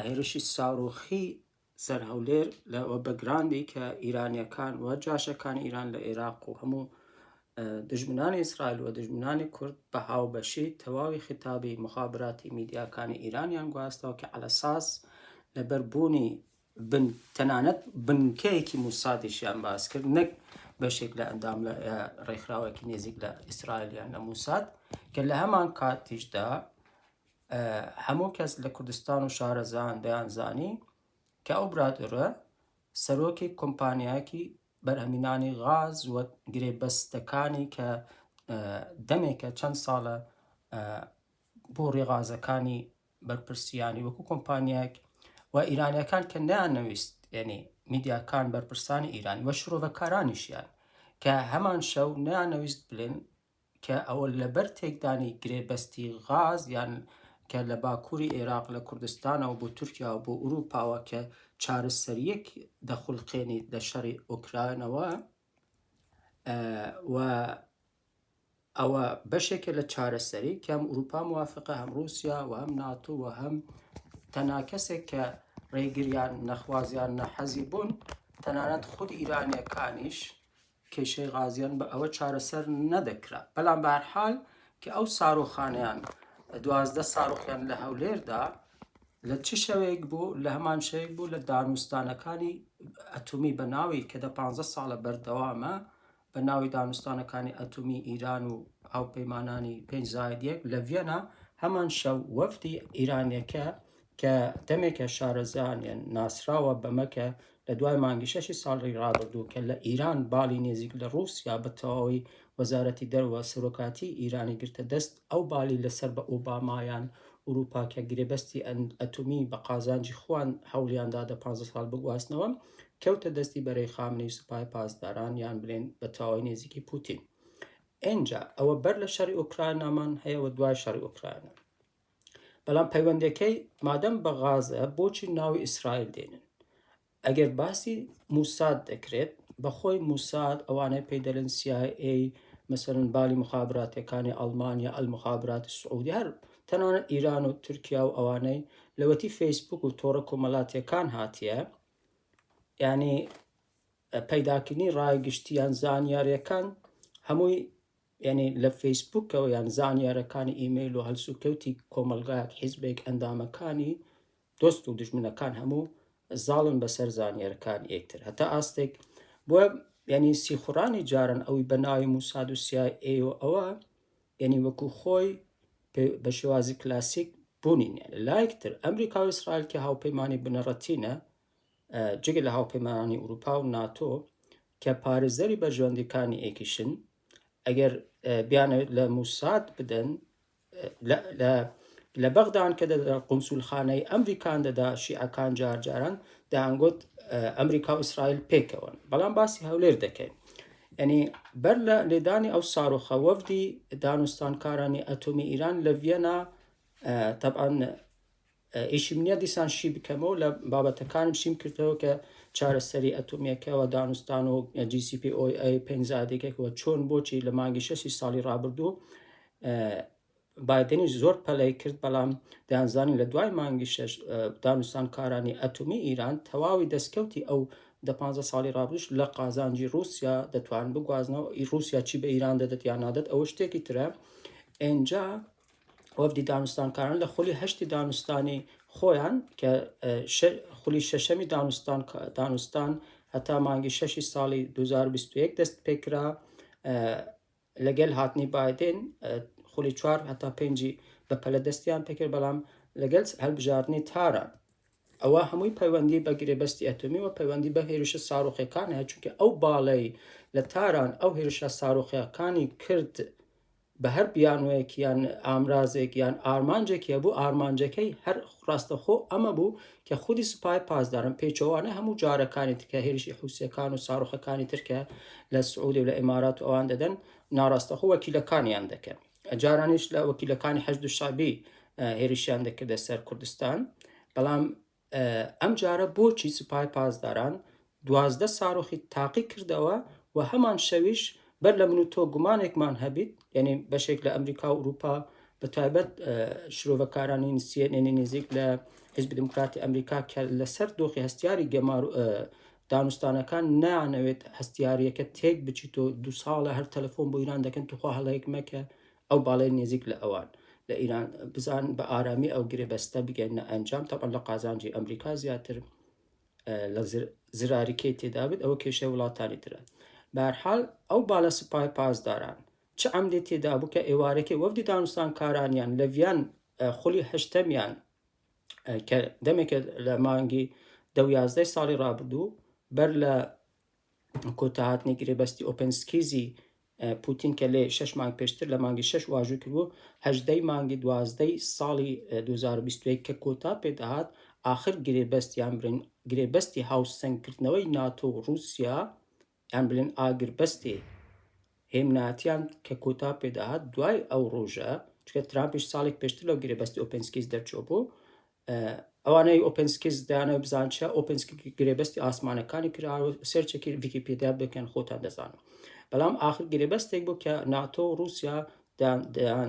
هێرشی ساروخی سەر هەولێر لە وە بەگراندی کە ئیرانیەکان و جاشەکانی ئیران لە ئێراق و هەموو دژمنانی ئیسرائیل و دژمنانی کورد بە هاوبەشی تەواوی خیتابی مخابراتی میدیاکانی ئیرانیان گواستەوە کە عەلەساس لەبەر بوونی بن تەنانەت بنکەیەکی موسادیشیان باس کرد نەک بەشێک لە ئەندام لە ڕێکخراوێکی نێزیک لە ئیسرائیلیان لە موساد کە لە هەمان کاتیشدا هەموو کەس لە کوردستان و شارەزان دەیانزانی کە ئەو برادەرە سەرۆکی کۆمپانیایەکی بەرهەمینانی غاز و گرێبەستەکانی کە دەمێکە چەند ساڵە بۆ ڕێغازەکانی بەرپرسیانی وەکو کۆمپانیایەک و ئیرانیەکان کە نەیانەویست یعنی میدیاکان بەرپرسانی ئیرانی و شرۆڤەکارانیشیان کە هەمان شەو نەیانەویست بلێن کە ئەوە لەبەر تێکدانی گرێبەستی غاز یان کە لە باکووری ئێراق لە کوردستانەوە بۆ تورکیا و بۆ ئورووپاوە کە چارەسەرییەک دەخولقێنیت لە شەڕی ئۆکراینەوە و ئەوە بەشێکە لە چارەسەری کە هەم ئورووپا موافقە هەم ڕووسیا و هەم ناتۆ و هەم تەنها کەسێک کە ڕێگریان نەخوازیان نەحەزی بوون تەنانەت خود ئیرانیەکانیش کێشەی غازیان بە ئەوە چارەسەر نەدەکرا بەڵام بەهەرحال کە ئەو سارۆخانەیان 12 سارۆخیان لە هەولێردا لە چ شەوێک بوو لە هەمان شەوێک بوو لە دانوستانەکانی ئەتۆمی بە ناوی کە دە 15 ساڵە بەردەوامە بە ناوی دانوستانەکانی ئەتۆمی ئیران و هاوپەیمانانی پێنج زاید یەک لە ڤیەنا هەمان شەو وەفدی ئیرانیەکە کە دەمێکە شارەزان یان ناسراوە بەمە کە لە دوای مانگی شەشی ساڵی ڕابردوو کە لە ئیران باڵی نێزیک لە ڕووسیا بە تەواوی وەزارەتی دەرەوە سەرۆکاتی ئیرانی گرتە دەست ئەو باڵی لەسەر بە ئۆبامایان ئوروپا کە گرێبەستی ئەتۆمی بە قازانجی خوان هەوڵیان دا دە پانزە ساڵ بگواستنەوە کەوتە دەستی بەرەی خامنەی و سوپای پاسداران یان بلێن بە تەواوی نێزیکی پوتین ئینجا ئەوە بەر لە شەڕی ئۆکراینامان هەیە و دوای شەڕی ئۆکراینا بەڵام پەیوەندەکەی مادەم بە غازە بۆچی ناوی ئیسرائیل دێنن ئەگەر باسی موساد دەکرێت بەخۆی موساد ئەوانەی پێی دەلن CIA مەسەرن بالی مخابراتەکانی ئەڵمانیا المخابرات سعودی هەر تەنانەت ئیران و تورکیا و ئەوانەی لەوەتی فەیسبوک و تۆڕە کۆمەلاتیەکان هاتیە یعنی پەیداکردنی ڕای گشتی یان زانیاریەکان هەمووی یعنی لە فەیسبوکەوە یان زانیارەکانی ئیمەیل و هەلسوکەوتی کۆمەلگایەک حیزبێک ئەندامەکانی دۆست و دژمنەکان هەموو زاڵن بەسەر زانیارەکان یەکتر هەتا ئاستێک بۆ یعنی سیخوڕانی جاران ئەوی بە ناوی موساد و سیای ئێ و ئەوە یعنی وەکو خۆی بە شێوازی کلاسیک بوونی نیە لایکتر ئەمریکا و ئیسرائیل کە هاوپەیمانی بنەڕەتینە جگە لە هاوپەیمانانی ئوروپا و ناتۆ کە پارێزەری بەرژەوەندیەکانی ئێکیشن ئەگەر بیانەوێت لە موساد بدەن لە بەغدان کە دەدا قونسولخانەی ئەمریکان دەدا شیعەکان جار جاران دەیانگوت ئەمریکا و ئیسرائیل پێکەوەن بەڵام باسی هەولێر دەکەین یعنی بەر لە لێدانی ئەو ساروخە وەفدی دانوستانکارانی ئەتۆمی ئیران لە ڤیەنا تەبعەن ئیشیم نییە دیسان شی بکەمەوە لە بابەتەکانم شیم کردەوە کە چارەسەری ئەتۆمیەکەوە دانوستان و JCPOA پێنجزادێکەوە چۆن بۆچی لە مانگی شەشی ساڵی ڕابردوو بایدنیش زۆر پەلەی کرد بەڵام دەیانزانی لە دوای مانگی شەش دانوستانکارانی ئەتۆمی ئیران تەواوی دەستکەوتی ئەو دە پانزە ساڵی ڕابردوش لە قازانجی رووسیا دەتوان بگوازنەوە رووسیا چی بە ئیران دەدات یان نادات ئەوە شتێکی ترە ئینجا وەفدی دانوستانکاران لە خولی هەشتی دانوستانی خۆیان کە خولی شەشەمی دانوستان دانوستان هەتا مانگی شەشی ساڵی 2021 دەست پێکرا لەگەل هاتنی بایدن خولی چوار هەتا پێنجی بە پەلە دەستیان پێکرد بەڵام لەگەل هەلبژاردنی تاران ئەوە هەمووی پەیوەندی بە گرێبەستی ئەتۆمی و پەیوەندی بە هێرشە ساروخەکان هەیە چونکە ئەو باڵەی لە تاران ئەو هێرشە ساروخەکانی کرد بە هەر بیانوویەک یان ئامرازێک یان ئارمانجێک هەبوو ئارمانجەکەی هەر ڕاستەخۆ ئەمە بوو کە خودی سوپای پاسداران پێچەوانە هەموو جارەکانی تر کە هێرشی حوسیەکان و ساروخەکانی تر کە لە سعودی و لە ئیمارات و ئەوان دەدەن ناڕاستەخۆ وەکیلەکانیان دەکەن جارانیش لە وەکیلەکانی حەشد و شەعبی هێرشیان دەکردە سەر کوردستان بەڵام ئەم جارە بۆچی سوپای پاسداران 12 ساروخی تاقی کردەوە و هەمان شەویش بەر لە من و تۆ گومانێکمان هەبیت یعنی بەشێک لە ئەمریکا و ئوروپا. بە تایبەت شرۆڤەکارانی CNN نزیک لە حیزبی دیموکراتی ئەمریکا کە لەسەر دۆخی هەستیاری گەمار دانوستانەکان نانەوێت هەستیاریەکە تێک بچیت و دو ساڵە هەر تەلەفۆن بۆ ئیران دەکەن توخوا هەڵەیەک مەکە ئەو باڵەی نزیک لە ئەوان لە ئیران بزان بە ئارامی ئەو گرێبەستە بگەنە ئەنجام تەبعەن لە قازانجی ئەمریکا زیاتر لە زراریکەی تێدابێت ئەوە کێشەی وڵاتانی ترە بەهەرحاڵ ئەو بالە سپای پاسداران چ عەمدێ تێدا بوو کە ئێوارەکەی وەفدی دانوستانکارانیان لە ڤیان خولی هەشتەمیان کە دەمێکە لە مانگی دە و یازدەی ساڵی ڕابردوو بەر لە کۆتاهاتنی گرێبەستی ئۆپنسکیزی پوتین کە لێ شەش مانگ پێشتر لە مانگی شەش واژوو کردبوو، هەژدەی مانگی دوازدەی ساڵی 2021 کە کۆتا پێدەهات، ئاخر گرێبەست یان بڵێن گرێبەستی هاوسەنگکردنەوەی ناتۆ و ڕووسیا یان بڵێن ئاگربەستی هێمناتیان کە کۆتا پێدەهات دوای ئەو ڕۆژە، چونکە ترامپیش ساڵێک پێشتر لەو گرێبەستی ئۆپنسکیز دەرچووبوو، ئەوانەی ئۆپنسکیز دانە بزان چە ئۆپنسکی گرێبەستی ئاسمانەکانی کرا search ێکی ویکیپیدیا بکەن خۆتان دەزانن بەڵام ئاخر گرێبەستێک بوو کە ناتۆ و رووسیا دەیان.